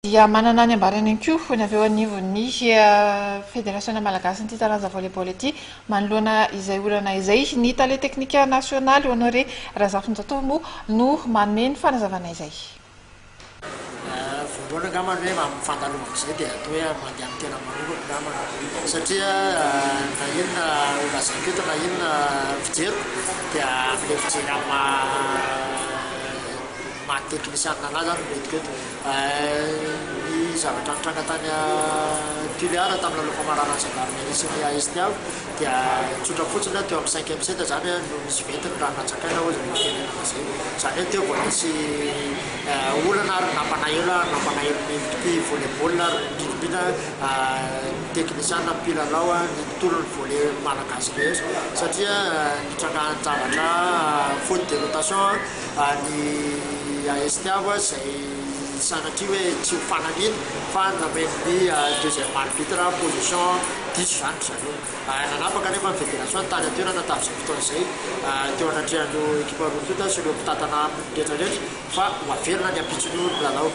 Dia manana ny ambarany ihany koa ny avy eo anivon'ny Federasiona malagasin'ity taranja volley-ball ity manoloana izay olana izay. Ny tale teknika nasionaly Honoré Razafinjatovo moa no manome ny fanazavana izay. Voalohany angamba ny hoe amin'ny fandalovako izay dia atao hoe mandeha amin'ny tena manokana angamba satria na inona ho lazaiko eto na inona fijeriko dia amin'ilay fijery amin'ny maha teknisianina anahy izany no entiko eto. Ny zavatra nitranga tany Tuléar tamin'ny lalao famaranan'ny Gendarmerie sy ny AS Tiavo dia tsotra fotsiny hoe teo amin'ny cinquième set izany no nisy ventiny raha nantsakaina hozy ny fitenenana izay. Izany hoe teo vao nisy olana ary nampanahelo ary nampanahelo ny mpitohy volley-ball ary indrindra indrindra ny teknisiana mpilalao ny tontolon'ny volley malagasy rehetra satria nitrangan-javatra faute de rotation Ny AS Tiavo izay sanatria hoe tsy ho fanamiana fa namen'ny deuxième arbitre position diso izany ry zareo. Nanapaka anefa ny fédération tany an-toerana tamin'izay fotoana izay teo anatrehan'ireo ekipa roa tonta sy ireo mpitantana aminy rehetra rehetra fa ho averina ny ampitson'io ny lalao.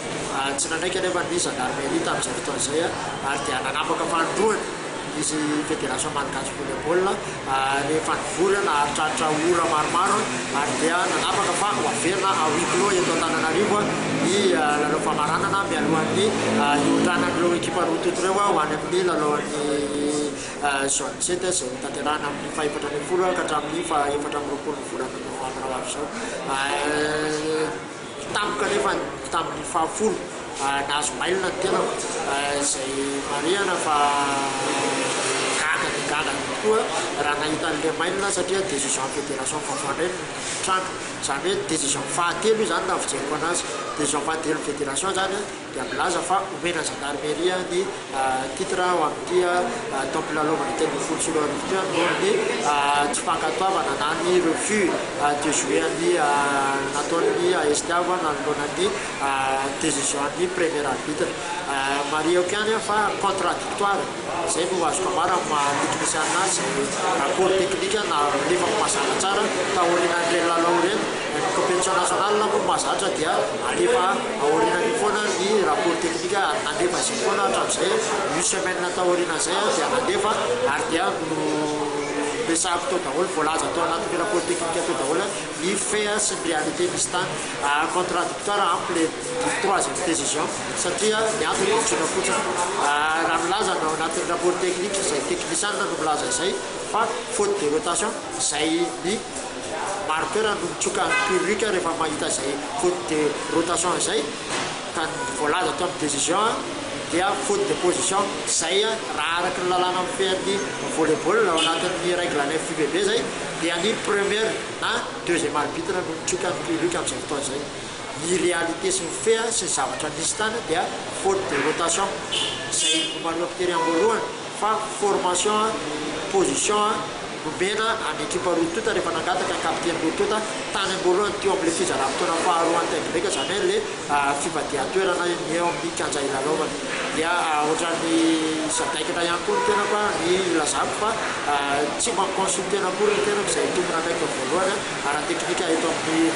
Tsy nanaiky anefa ny gendarmerie tamin'izay fotoana izay ary dia nanapaka fanindroany. Nisy Federation Malgache Volley-ball rehefa nivory naharitraritra ora maromaro ary dia nanapaka fa ho averina à huis clos eto Antananarivo ny lalao famaranana mialohan'ny hiondranan'ireo ekipa roa tonta ireo ho any amin'ny lalaon'ny zone sept izay hotanterahina amin'ny faha-14 ka hatramin'ny faha-24 ny volana novambra ho avy izao. Tampoka anefa tamin'ny fahafolo, nahazo mail ny tenako, izay marihana fa gaga dia gaga tokoa raha nahita an'ilay mail satria décision fédération vaovao indray no nitranga. Izany hoe décision fahatelo io izany raha fijeriko anazy. Décision fahatelon'ny fédération izany dia milaza fa omena gendarmerie ny titre ho amin'ity taom-pilalaovana 2013 ity noho ny tsy fankatoavana na ny refus de jouer ny nataon'ny AS Tiavo nanoloana ny décision an'ny premier arbitre. Marihiko ihany fa contradictoire, izay no azoko ambara amin'ny maha teknisianina azy, izay rapport technique nalefako mazava tsara taorianan'ireny lalao ireny. Ny competition nationale moa mahazatra dia alefa aorianan'io foana ny rapport technique ary nandefa izay foana hatramin'izay, une semaine taorianan'izay aho dia nandefa ary dia noresahako tao daholo, voalaza tao anatin'io rapport technique tao daholo ny fait sy ny réalité misy tany. Contradictoire amiko le troisième décision satria ny antony dia tsotra fotsiny, raha milaza ny ao anatin'ny rapport technique izay teknisianina no milaza izay fa faute de rotation izay ny Marqueur no mitsoka ny public rehefa mahita izay faute de rotation izay ka ny voalaza teo amin'ny decision dia faute de position izay raha araka ny lalàna mifehy ny volley ball ao anatin'ny règle ny FIVB izay dia ny première na deuxième arbitre no mitsoka ny public amin'izay fotoana izay. Ny réalité sy ny fait sy ny zavatra nisy tany dia faute de rotation izay nomarihako tery amboalohany fa formation, position, Nomena an'ny ekipa roa tonta rehefa nangataka ny kapiteny roa tonta tany am-boalohany teo amin'ilay fizaram-potoana faharoa an'ny tie-break, izany hoe ilay fivadihan-toerana ny eo amin'ny kianja hilalaovana. Dia ohatran'ny sadaikatra ihany koa ny tenako ny hilazako fa tsy mba mi-consulter-na akory ny tenako izay tompon'andraikitra voalohany ara-teknika eto amin'ny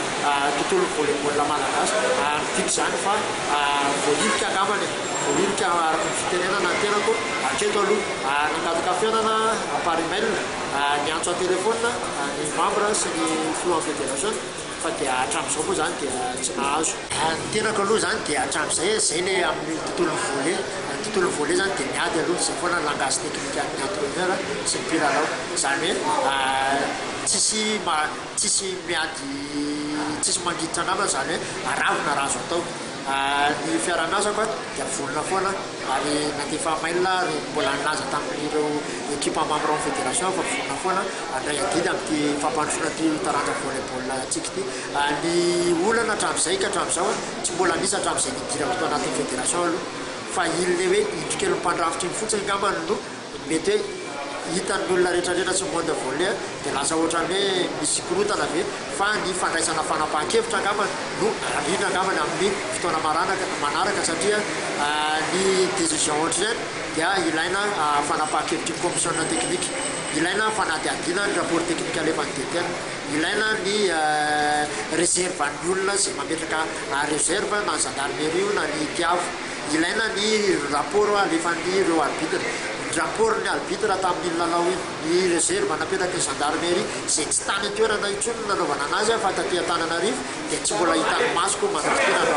tontolon'ny volley-ball malagasy. Midika izany fa voahilika angambany e, voahilika araka ny fitenenana ny tenako hatreto aloha. Nangataka fihaonana par email, niantso an-telefaonina ny mambra sy ny filohan'ny federasiona fa dia hatramin'izao moa izany dia tsy nahazo. Ny tenako aloha izany dia hatramin'izay, izay ilay amin'ny tontolon'ny volley, ny tontolon'ny volley izany dia miady aloha, izay foana ny langage technique an'ny entraineur sy ny mpilalao, izany hoe tsisy tsisy miady tsisy mangiditra namana, izany hoe aravona raha azo atao. Ny fiaraha-miasako dia vonona foana. Ary nandefa mail ary mbola nilaza tamin'ireo ekipa membre ao fédération fa vonona foana handray adidy amin'ity fampandrosoana ity taranja volley-ball antsika ity. Ny olana hatramin'izay ka hatramin'izao tsy mbola nisy hatramin'izay nidirako tao anatin'ny fédération aloha fa iny le hoe indro kely mpandrafitra iny fotsiny angamba no Mety hoe hitan'ny olona rehetra rehetra tsy monde volley dia lasa ohatran'ny hoe misy korontana ve fa ny fandraisana fanapahan-kevitra angambany no arindra angambany amin'ny fotoana maranaka manaraka satria ny décision ohatr'ireny dia ilaina fanapahan-kevitry ny commission technique, ilaina fanadihadiana ny rapport technique alefan'ny DTN, ilaina ny réserve an'ny olona izay mametraka réserve na ny gendarmerie io na ny Tiavo. Ilaina ny rapport alefan'ireo arbitre, ny rapport-n'ny arbitre tamin'iny lalao iny, ny réserve napetraky ny gendarmerie izay tsy tany an-toerana intsony no nanaovana anazy fa taty Antananarivo dia tsy mbola hitan'ny masoko mandra-piteny androany.